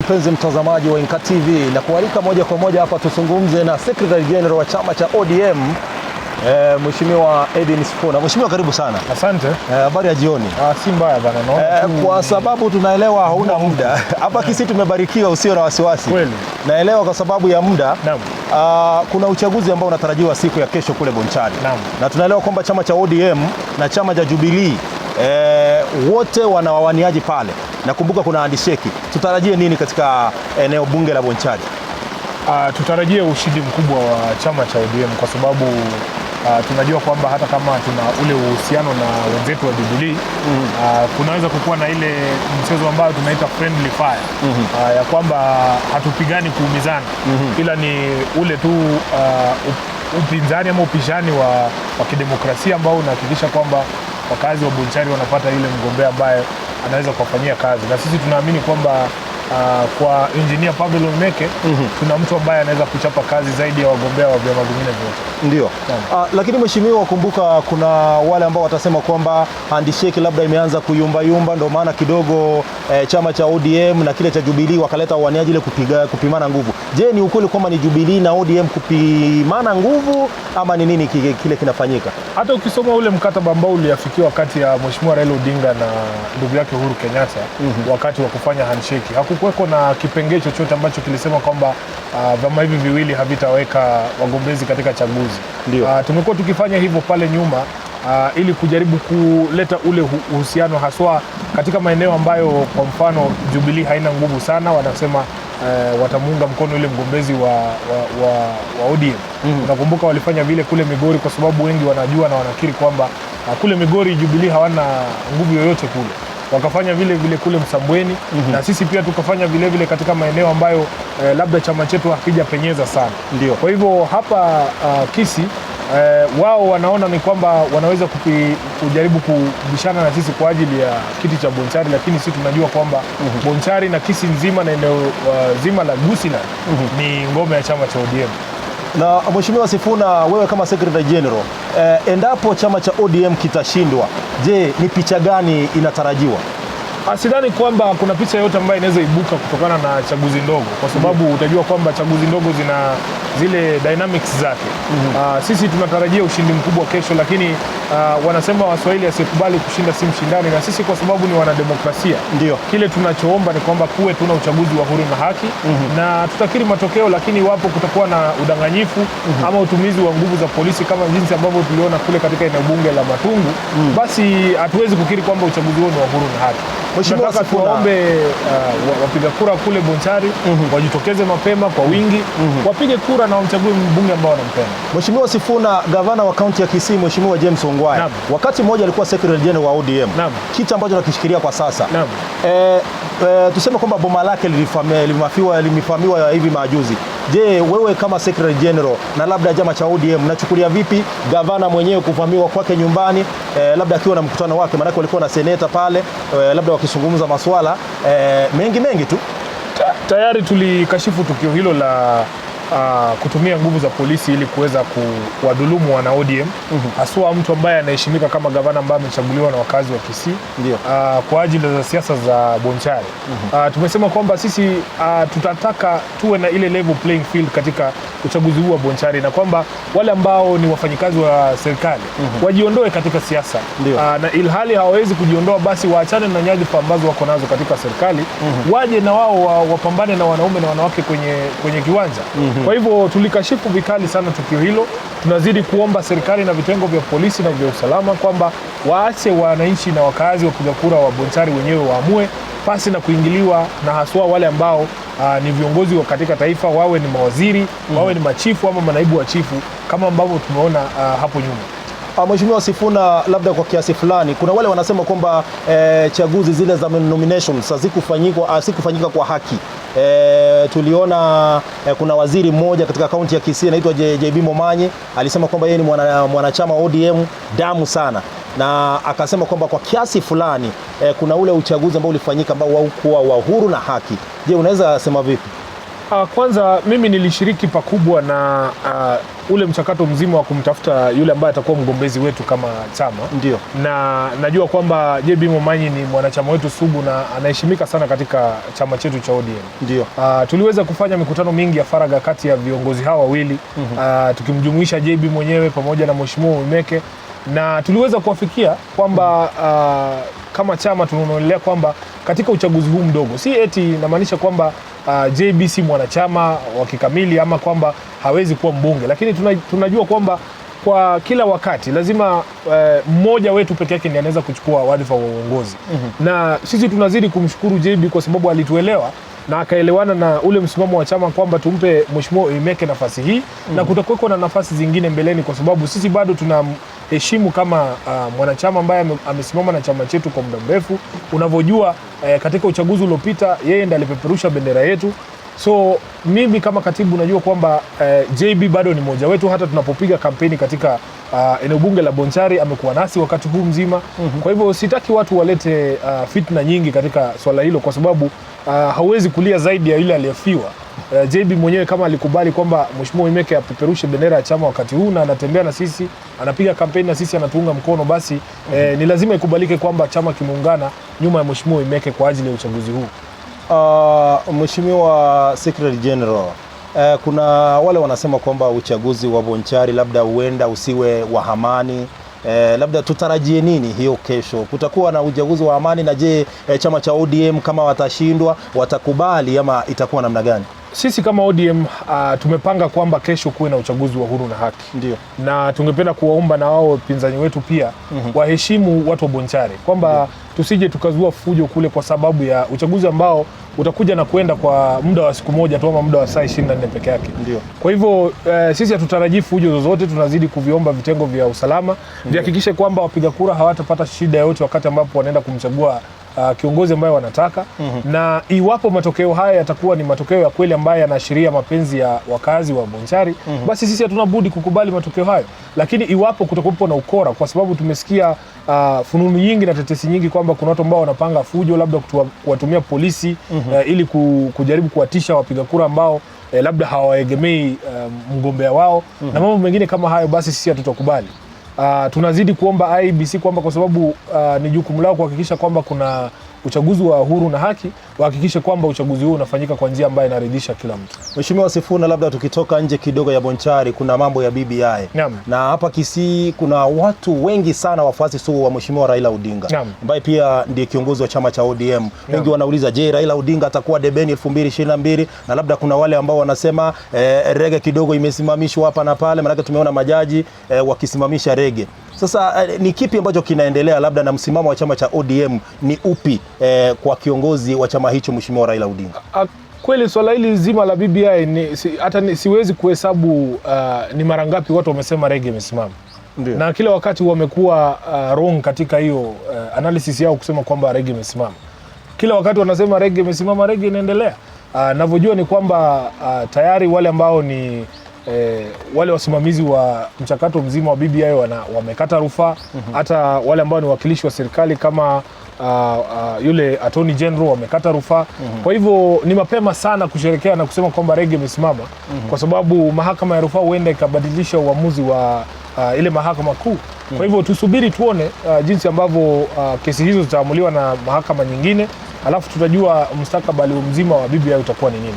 Mpenzi mtazamaji wa Inka TV, na kualika moja kwa moja hapa tuzungumze na Secretary General wa chama cha ODM, Mheshimiwa Edwin Sifuna. Mheshimiwa, karibu sana. Asante. Habari ya jioni. Si mbaya bana, naona tu. Kwa sababu tunaelewa hauna muda hapa Kisii, tumebarikiwa, usio na wasiwasi. Kweli. Naelewa kwa sababu ya muda. Naam. Kuna uchaguzi ambao unatarajiwa siku ya kesho kule Bonchari. Naam. Na tunaelewa kwamba chama cha ODM na chama cha Jubilee wote wana wawaniaji pale. Nakumbuka kuna handshake. Tutarajie nini katika eneo bunge la Bonchari? Tutarajie ushindi mkubwa wa chama cha ODM kwa sababu tunajua kwamba hata kama tuna ule uhusiano na wenzetu wa Jubilee, kunaweza kukuwa na ile mchezo ambayo tunaita friendly fire, ya kwamba hatupigani kuumizana, ila ni ule tu upinzani ama upishani wa kidemokrasia ambao unahakikisha kwamba wakazi wa Bonchari wanapata yule mgombea ambaye anaweza kuwafanyia kazi, na sisi tunaamini kwamba kwa Engineer Pavel Olmeke tuna mtu ambaye anaweza kuchapa kazi zaidi ya wagombea wa vyama vingine vyote. Ndio. Lakini mheshimiwa, kumbuka kuna wale ambao watasema kwamba handshake labda imeanza kuyumbayumba, ndio maana kidogo chama cha ODM na kile cha Jubilee wakaleta uwaniaji ile kupimana nguvu. Je, ni ukweli kwamba ni Jubilee na ODM kupimana nguvu ama ni nini kile kinafanyika? Hata ukisoma ule mkataba ambao uliafikiwa kati ya Mheshimiwa Raila Odinga na ndugu yake Uhuru Kenyatta wakati wa kufanya handshake, hakukuweko na kipengee chochote ambacho kilisema kwamba vyama hivi viwili havitaweka wagombezi katika chaguzi. Ndio. Tumekuwa tukifanya hivyo pale nyuma ili kujaribu kuleta ule uhusiano haswa katika maeneo ambayo kwa mfano Jubilee haina nguvu sana, wanasema watamuunga mkono yule mgombezi wa ODM. Unakumbuka walifanya vile kule Migori kwa sababu wengi wanajua na wanakiri kwamba kule Migori Jubilee hawana nguvu yoyote kule. Wakafanya vile vile kule Msambweni, na sisi pia tukafanya vile vile katika maeneo ambayo labda chama chetu hakijapenyeza sana. Ndio. Kwa hivyo hapa Kisii, wao wanaona ni kwamba wanaweza kujaribu kubishana na sisi kwa ajili ya kiti cha Bonchari, lakini sisi tunajua kwamba Bonchari na Kisii nzima na eneo zima la Gusiland ni ngome ya chama cha ODM. Na Mheshimiwa Sifuna, wewe kama Secretary General, endapo chama cha ODM kitashindwa, je, ni picha gani inatarajiwa? Sidhani kwamba kuna picha yoyote ambayo inaweza ibuka kutokana na chaguzi ndogo, kwa sababu utajua kwamba chaguzi ndogo zina zile dynamics zake. Sisi tunatarajia ushindi mkubwa kesho, lakini wanasema Waswahili, asiyekubali kushinda si mshindani, na sisi kwa sababu ni wanademokrasia, kile tunachoomba ni kwamba kuwe tuna uchaguzi wa huru na haki, na tutakiri matokeo, lakini iwapo kutakuwa na udanganyifu ama utumizi wa nguvu za polisi kama jinsi ambavyo tuliona kule katika eneo bunge la Matungu, basi hatuwezi kukiri kwamba uchaguzi huo ni wa huru na haki. Mheshimiwa Tunataka Sifuna. tuwaombe wapiga kura kule Bonchari wajitokeze mapema kwa wingi, wapige kura na wamchague mbunge ambao wanampenda. Mheshimiwa Sifuna, gavana wa kaunti ya Kisii Mheshimiwa James Ongwae wakati mmoja alikuwa Secretary General wa ODM, kitu ambacho nakishikilia kwa sasa. Tuseme kwamba boma lake limefamiwa hivi majuzi. Je, wewe kama Secretary General na labda chama cha ODM mnachukulia vipi gavana mwenyewe kuvamiwa kwake nyumbani, labda akiwa na mkutano wake, maanake walikuwa na seneta pale, labda wakizungumza masuala mengi mengi tu. Tayari tulikashifu tukio hilo la kutumia nguvu za polisi ili kuweza kuwadhulumu wana ODM, haswa mtu ambaye anaheshimika kama gavana ambaye amechaguliwa na wakazi wa Kisii kwa ajili za siasa za Bonchari. Tumesema kwamba sisi tutataka tuwe na ile level playing field katika uchaguzi huu wa Bonchari na kwamba wale ambao ni wafanyikazi wa serikali wajiondoe katika siasa. Na ilhali hawawezi kujiondoa, basi waachane na nyadhifa ambazo wako nazo katika serikali, waje na wao wapambane na wanaume na wanawake kwenye kiwanja. Kwa hivyo tulikashifu vikali sana tukio hilo. Tunazidi kuomba serikali na vitengo vya polisi na vya usalama kwamba waache wananchi na wakazi wapiga kura wa Bonchari wenyewe waamue pasi na kuingiliwa na haswa wale ambao ni viongozi wa katika taifa, wawe ni mawaziri, wawe ni machifu ama manaibu wa chifu kama ambavyo tumeona hapo nyuma. Mheshimiwa Sifuna, labda kwa kiasi fulani kuna wale wanasema kwamba chaguzi zile za nominations hazikufanyika kwa haki. Tuliona kuna waziri mmoja katika kaunti ya Kisii anaitwa JB Momanyi alisema kwamba yeye ni mwanachama wa ODM damu sana, na akasema kwamba kwa kiasi fulani kuna ule uchaguzi ambao ulifanyika ambao haukuwa wa huru na haki. Je, unaweza sema vipi? Kwanza mimi nilishiriki pakubwa na ule mchakato mzima wa kumtafuta yule ambaye atakuwa mgombezi wetu kama chama. Ndio. Na najua kwamba JB Momanyi ni mwanachama wetu sugu na anaheshimika sana katika chama chetu cha ODM. Ndio. Tuliweza kufanya mikutano mingi ya faragha kati ya viongozi hawa wawili, tukimjumuisha JB mwenyewe pamoja na Mheshimiwa Oimeke, na tuliweza kuwafikia kwamba kama chama tunaonelea kwamba katika uchaguzi huu mdogo, si eti inamaanisha kwamba JB si mwanachama wa kikamili ama kwamba hawezi kuwa mbunge, lakini tunajua kwamba kwa kila wakati lazima mmoja wetu peke yake ndiye anaweza kuchukua wadhifa wa uongozi. Na sisi tunazidi kumshukuru JB kwa sababu alituelewa na akaelewana na ule msimamo wa chama kwamba tumpe Mheshimiwa Oimeke nafasi hii na kutakuweko na nafasi zingine mbeleni, kwa sababu sisi bado tunamheshimu kama mwanachama ambaye amesimama na chama chetu kwa muda mrefu. Unavyojua katika uchaguzi uliopita yeye ndiye alipeperusha bendera yetu. So mimi kama katibu najua kwamba JB bado ni mmoja wetu, hata tunapopiga kampeni katika eneo bunge la Bonchari amekuwa nasi wakati huu mzima. Kwa hivyo sitaki watu walete fitna nyingi katika swala hilo, kwa sababu hauwezi kulia zaidi ya yule aliyefiwa. JB mwenyewe kama alikubali kwamba Mheshimiwa Oimeke apeperushe bendera ya chama wakati huu na anatembea na sisi, anapiga kampeni na sisi, anatuunga mkono, basi ni lazima ikubalike kwamba chama kimeungana nyuma ya Mheshimiwa Oimeke kwa ajili ya uchaguzi huu. Mheshimiwa Secretary General, kuna wale wanasema kwamba uchaguzi wa Bonchari labda huenda usiwe wa amani. Labda tutarajie nini hiyo kesho? Kutakuwa na uchaguzi wa amani? Na je, chama cha ODM kama watashindwa watakubali ama itakuwa namna gani? Sisi kama ODM tumepanga kwamba kesho kuwe na uchaguzi wa huru na haki. Ndio. Na tungependa kuwaomba na wao wapinzani wetu pia waheshimu watu wa Bonchari, kwamba tusije tukazua fujo kule kwa sababu ya uchaguzi ambao utakuja na kuenda kwa muda wa siku moja tu ama muda wa saa 24 peke yake. Ndio. Kwa hivyo sisi hatutarajii fujo zozote, tunazidi kuviomba vitengo vya usalama vihakikishe kwamba wapiga kura hawatapata shida yoyote wakati ambapo wanaenda kumchagua kiongozi ambaye wanataka. Na iwapo matokeo haya yatakuwa ni matokeo ya kweli ambayo yanaashiria mapenzi ya wakazi wa Bonchari, basi sisi hatuna budi kukubali matokeo hayo. Lakini iwapo kutakuwepo na ukora, kwa sababu tumesikia fununu nyingi na tetesi nyingi kwamba kuna watu ambao wanapanga fujo, labda kuwatumia polisi ili kujaribu kuwatisha wapiga kura ambao labda hawaegemei mgombea wao na mambo mengine kama hayo, basi sisi hatutakubali. Tunazidi kuomba IEBC kwamba kwa sababu ni jukumu lao kuhakikisha kwamba kuna uchaguzi wa huru na haki, wahakikishe kwamba uchaguzi huu unafanyika kwa njia ambayo inaridhisha kila mtu. Mheshimiwa Sifuna, labda tukitoka nje kidogo ya Bonchari, kuna mambo ya BBI. Naam. Na hapa Kisii kuna watu wengi sana wafuasi sugu wa Mheshimiwa Raila Odinga, ambaye pia ndiye kiongozi wa chama cha ODM. Wengi wanauliza, je, Raila Odinga atakuwa debeni 2022? Na labda kuna wale ambao wanasema rege kidogo imesimamishwa hapa na pale, maanake tumeona majaji wakisimamisha rege. Sasa ni kipi ambacho kinaendelea, labda na msimamo wa chama cha ODM ni upi kwa kiongozi wa chama hicho Mheshimiwa Raila Odinga? Kweli swala hili zima la BBI ni, siwezi kuhesabu ni mara ngapi watu wamesema rege imesimama. Na kila wakati wamekuwa wrong katika hiyo analysis yao kusema kwamba rege imesimama. Kila wakati wanasema rege imesimama, rege inaendelea. Navyojua ni kwamba tayari wale ambao ni wale wasimamizi wa mchakato mzima wa BBI wamekata rufaa. Hata wale ambao ni wakilishi wa serikali kama yule Attorney General wamekata rufaa. Kwa hivyo ni mapema sana kusherekea na kusema kwamba rege imesimama, kwa sababu mahakama ya rufaa huenda ikabadilisha uamuzi wa ile mahakama kuu. Kwa hivyo tusubiri tuone jinsi ambavyo kesi hizo zitaamuliwa na mahakama nyingine, alafu tutajua mustakabali mzima wa BBI utakuwa ni nini.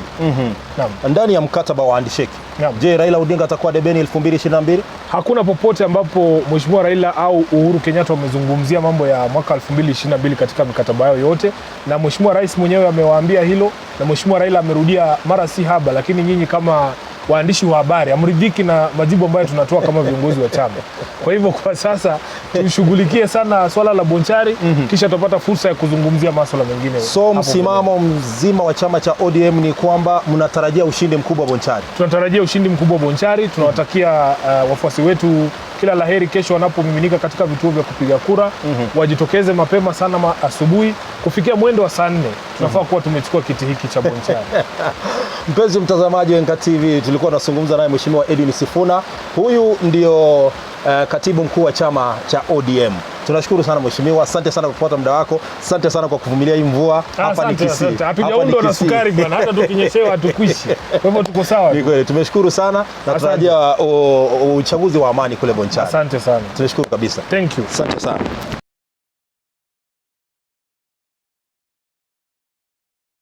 Naam. Ndani ya mkataba wa handshake, je, Raila Odinga atakuwa debeni 2022? Hakuna popote ambapo Mheshimiwa Raila au Uhuru Kenyatta wamezungumzia mambo ya mwaka 2022 katika mikataba yao yote, na Mheshimiwa Rais mwenyewe amewaambia hilo, na Mheshimiwa Raila amerudia mara si haba, lakini nyinyi kama waandishi wa habari hamridhiki na majibu ambayo tunatoa kama viongozi wa chama. Kwa hivyo kwa sasa tushughulikie sana swala la Bonchari, kisha tutapata fursa ya kuzungumzia masuala mengine. So msimamo mzima wa chama cha ODM ni kwamba mnatarajia ushindi mkubwa Bonchari? Tunatarajia ushindi mkubwa Bonchari. Tunawatakia wafuasi wetu kila laheri kesho wanapomiminika katika vituo vya kupiga kura. Wajitokeze mapema sana asubuhi kufikia mwendo wa saa 4 tunafaa kuwa tumechukua kiti hiki cha Bonchari. Mpenzi mtazamaji wa Enga TV, tulikuwa tunazungumza naye Mheshimiwa Edwin Sifuna. Huyu ndio katibu mkuu wa chama cha ODM. Tunashukuru sana mheshimiwa, asante sana kwa kupata muda wako, asante sana kwa kuvumilia hii mvua. Hapa ni Kisii. Hatujaundwa na sukari bwana, hata tukinyeshewa hatukwishi. Kwa hivyo tuko sawa. Ni kweli, tumeshukuru sana na tunatarajia uchaguzi wa amani kule Bonchari. Asante sana. Tunashukuru kabisa. Thank you. Asante sana.